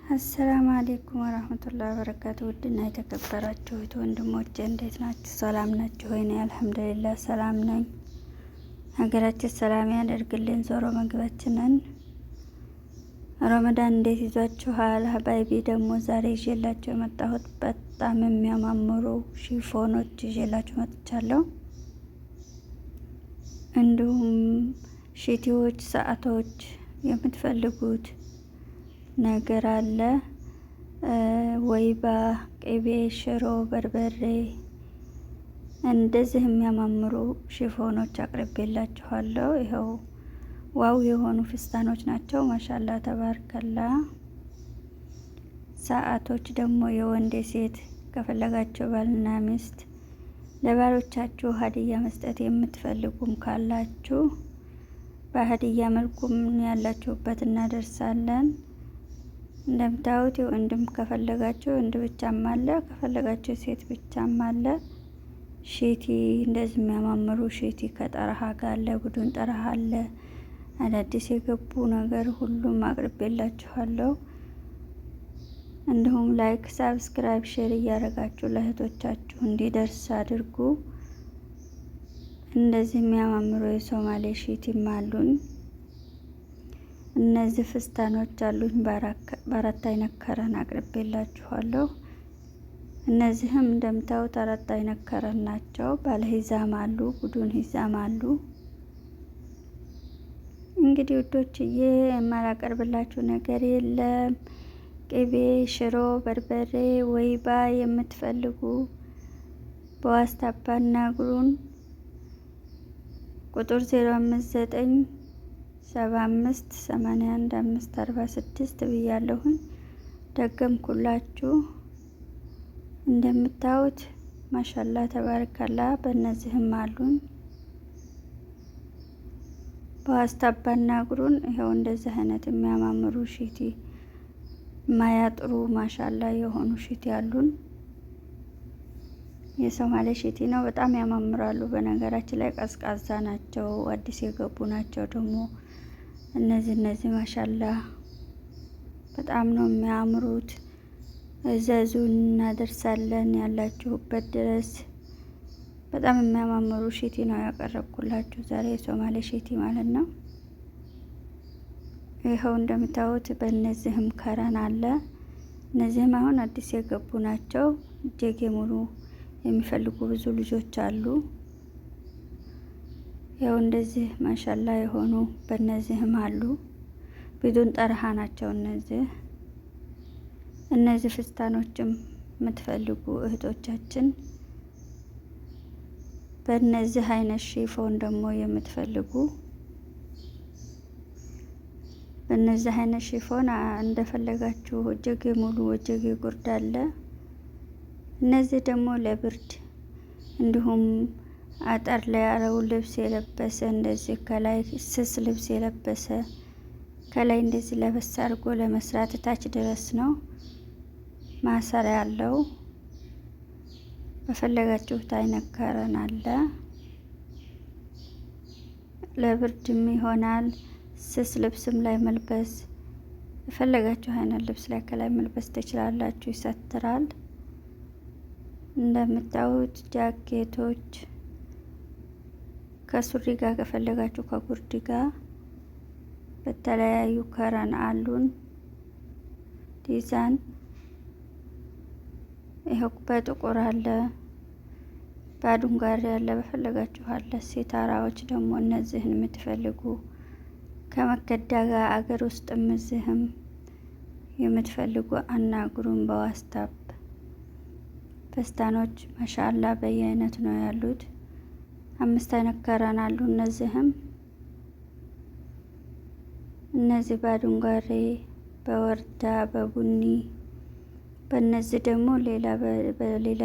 السلام عليكم ورحمة الله وبركاته። ውድና የተከበራችሁት ወንድሞቼ እንዴት ናችሁ? ሰላም ናችሁ ወይ? እኔ الحمد لله ሰላም ነኝ። ሀገራችን ሰላም ያደርግልን። ዞሮ መግባችንን ረመዳን እንዴት ይዟችኋል? حبايبي ደግሞ ዛሬ ይዤላችሁ የመጣሁት በጣም የሚያማምሩ ሺፎኖች ይዤላችሁ መጥቻለሁ። እንዲሁም ሽቲዎች፣ ሰዓቶች የምትፈልጉት ነገር አለ። ወይባ፣ ቅቤ፣ ሽሮ፣ በርበሬ እንደዚህ የሚያማምሩ ሽፎኖች አቅርቤላችኋለሁ። ይኸው wow የሆኑ ፍስታኖች ናቸው። ما شاء الله تبارك الله። ሰዓቶች ደግሞ የወንድ ሴት ከፈለጋቸው ባልና ሚስት ለባሎቻችሁ ሀዲያ መስጠት የምትፈልጉም ካላችሁ በሀዲያ መልኩም ያላችሁበት እናደርሳለን። እንደምታዩት ወንድም ከፈለጋችሁ ወንድ ብቻም አለ፣ ከፈለጋችሁ ሴት ብቻም አለ። ሺቲ እንደዚህ የሚያማምሩ ሺቲ ከ طرحة ጋር አለ፣ بدون طرحة አለ። አዳዲስ የገቡ ነገር ሁሉም አቅርቤላችኋለሁ። እንዲሁም like፣ subscribe፣ share እያደረጋችሁ ለእህቶቻችሁ እንዲደርስ አድርጉ። እንደዚህ የሚያማምሩ የሶማሌ ሺቲም አሉኝ። እነዚህ ፍስታኖች አሉኝ። በአራት አይነት color አቅርቤላችኋለሁ። እነዚህም እንደምታዩት አራት አይነት color ናቸው። ባለ حزام አሉ፣ بدون حزام አሉ። እንግዲህ ውዶችዬ የማላቀርብላችሁ ነገር የለም። ቅቤ፣ ሽሮ፣ በርበሬ፣ ወይባ የምትፈልጉ በዋስታፕ አናግሩን። ቁጥር 059 75 81 546 ብያለሁኝ። ደገምኩላችሁ። እንደምታዩት ማሻላ ተባረካላ። በእነዚህም አሉን። በዋስታፕ አናግሩን። ይኸው እንደዚህ አይነት የሚያማምሩ ሺቲ ማያጥሩ ማሻላ የሆኑ ሺቲ አሉን። የሶማሌ ሺቲ ነው። በጣም ያማምራሉ። በነገራችን ላይ ቀዝቃዛ ናቸው። አዲስ የገቡ ናቸው ደግሞ እነዚህ ማሻላ በጣም ነው የሚያምሩት። እዘዙን እናደርሳለን ያላችሁበት ድረስ። በጣም የሚያማምሩ ሺቲ ነው ያቀረብኩላችሁ ዛሬ የሶማሌ ሺቲ ማለት ነው። ይኸው እንደምታዩት በእነዚህም color አለ። እነዚህም አሁን አዲስ የገቡ ናቸው። እጀጌ ሙሉ የሚፈልጉ ብዙ ልጆች አሉ። ያው እንደዚህ ማሻላ የሆኑ በእነዚህም አሉ። بدون طرحة ናቸው እነዚህ። እነዚህ ፍስታኖችም የምትፈልጉ እህቶቻችን በእነዚህ አይነት chiffon ደግሞ የምትፈልጉ በእነዚህ አይነት chiffon እንደፈለጋችሁ እጀጌ ሙሉ እጀጌ ጉርድ አለ። እነዚህ ደግሞ ለብርድ እንዲሁም አጠር ላይ ያለው ልብስ የለበሰ እንደዚህ ከላይ ስስ ልብስ የለበሰ ከላይ እንደዚህ ለበስ አድርጎ ለመስራት ታች ድረስ ነው ማሰሪያ ያለው። በፈለጋችሁት አይነት color አለ። ለብርድም ይሆናል። ስስ ልብስም ላይ መልበስ የፈለጋችሁ አይነት ልብስ ላይ ከላይ መልበስ ትችላላችሁ። ይሰትራል። እንደምታዩት ጃኬቶች ከሱሪ ጋር ከፈለጋችሁ ከጉርድ ጋር በተለያዩ color አሉን ዲዛይን። ይኸው በጥቁር አለ፣ በአረንጓዴ አለ፣ በፈለጋችሁ አለ። ሲታራዎች ደግሞ እነዚህን የምትፈልጉ ከመከዳ ጋር አገር ውስጥም እዚህም የምትፈልጉ አናግሩን በዋስታፕ። ፈስታኖች ማሻላ በየአይነት ነው ያሉት። አምስት አይነት color አሉ። እነዚህም እነዚህ በአረንጓዴ በወርዳ በቡኒ በእነዚህ ደግሞ ሌላ በሌላ